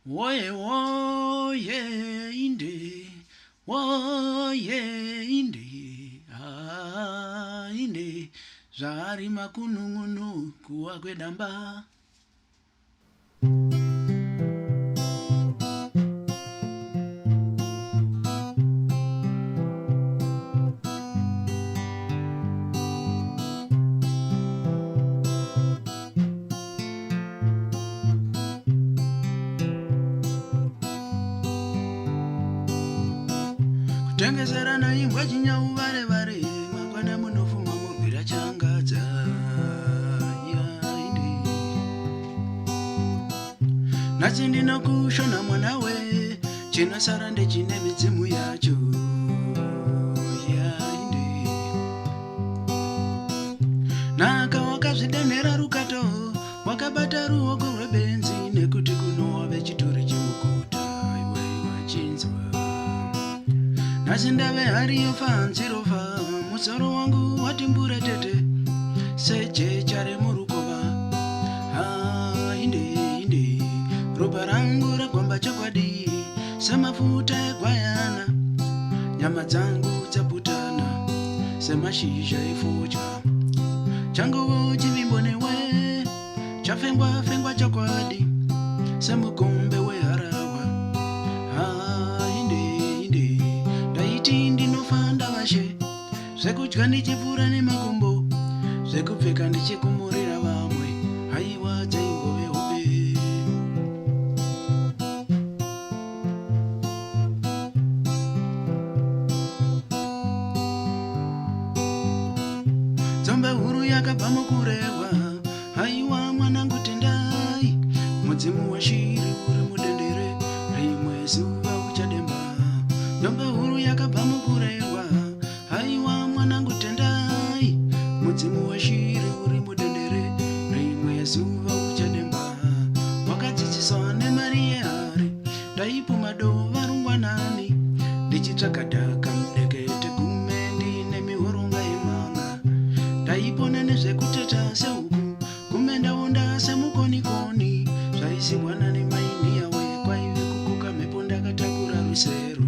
Woye woye inde woye inde ah, inde zvaari makunun'unu kuwa kwedamba. Kutengeserana imbwa chinyau vare vare mangwana munofuma murwira changadza yainde nhasi ndinokushona mwana we chinosara ndechine midzimu yacho yainde Nhaka wakazvidenhera rukato wakabata ruoko rwebenzi nekuti kuno wave chitori chemuguta iwe wachinzwa nhasi ndave hari yofa hanzi rofa musoro wangu watimbure tete sejecha remurukova ha inde inde ropa rangu ragwamba chokwadi semafuta egwayana nyama dzangu dzaputana semashizha efodya changuvo chivimbo newe chafengwa fengwa chokwadi semukombe weharahwa hainde inde ndaiti ndinofa ndavashe zvekudya ndichipfuura nemakumbo zvekupfeka ndichikumurira vamwe haiwa dzaingove hope. Tsombe huru yakabva mukurehwa, haiwa mwanangu tendai, mudzimu weshiri uri mudendere, rimwe zuva uchademba. Nzombe huru yakabva mukurehwa, haiwa mwanangu tendai, mudzimu weshiri uri mudendere, rimwe zuva uchademba. Wakadzidziswa nemari yehari, ndaipuma dova rungwanani, ndichitsvaga dhaka mudekete gume ndine mihoronga yemanga. Ndaipona nezvekuteta sehuku, gume ndaonda semukonikoni, zvaisibwana nemainiyawe kwaive kukoka mhepo ndakatakura rusero.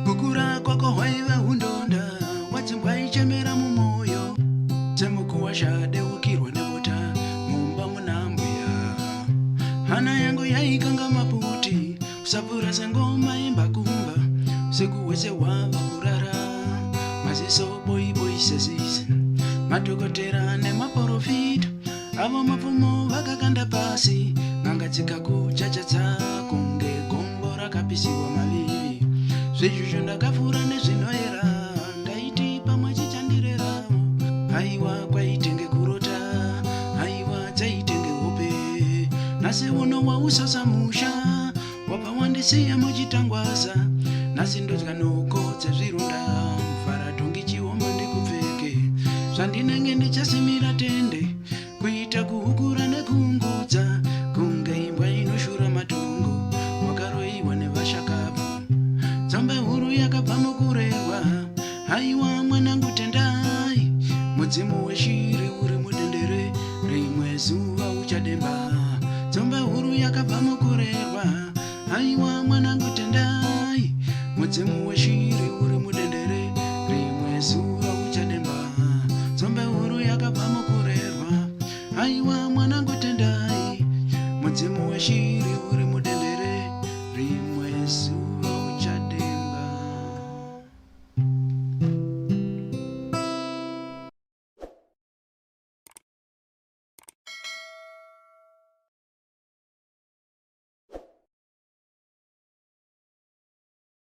Kukura kwako hwaiva hundonda wadzimbwa ichemera mumwoyo semukuwasha deukirwa nebota mumba muna mbuya. Hana yangu yaikanga maputi kusapfura sengoma yembakumba usiku hwese hwava kurara maziso boiboi sezizi madhokotera nemaporofita Avo mapfumo vakakanda pasi, n'anga dzikakuchachadza kunge gombo rakapisiwa mavivi. Zvezvizvo ndakafura nezvinoera, ndaiti pamwe chichandirerawo. Haiwa kwaitenge kurota, haiwa dzaitenge hope. Nhasi uno wausasa musha, wabva wandisiya muchitangwaza. Nhasi ndodya noko dzezvironda, mufara dhongi chioma ndikupfeke. Zvandinenge ndichasimira tende, kuita kuhukura nekuungudza kunge imbwa inoshura matongo wakaroiwa nevashakabvu tsombe huru yakabva mukurerwa haiwa mwanangu tendai mudzimu weshiri uri mudendere rimwe zuva uchademba tsombe huru yakabva mukurerwa Haiwa mwanangu tendai, mudzimu weshiri uri mudendere, rimwe zuva uchademba. Tsombe huru yakabva mukurerwa. Haiwa mwanangu tendai, mudzimu weshiri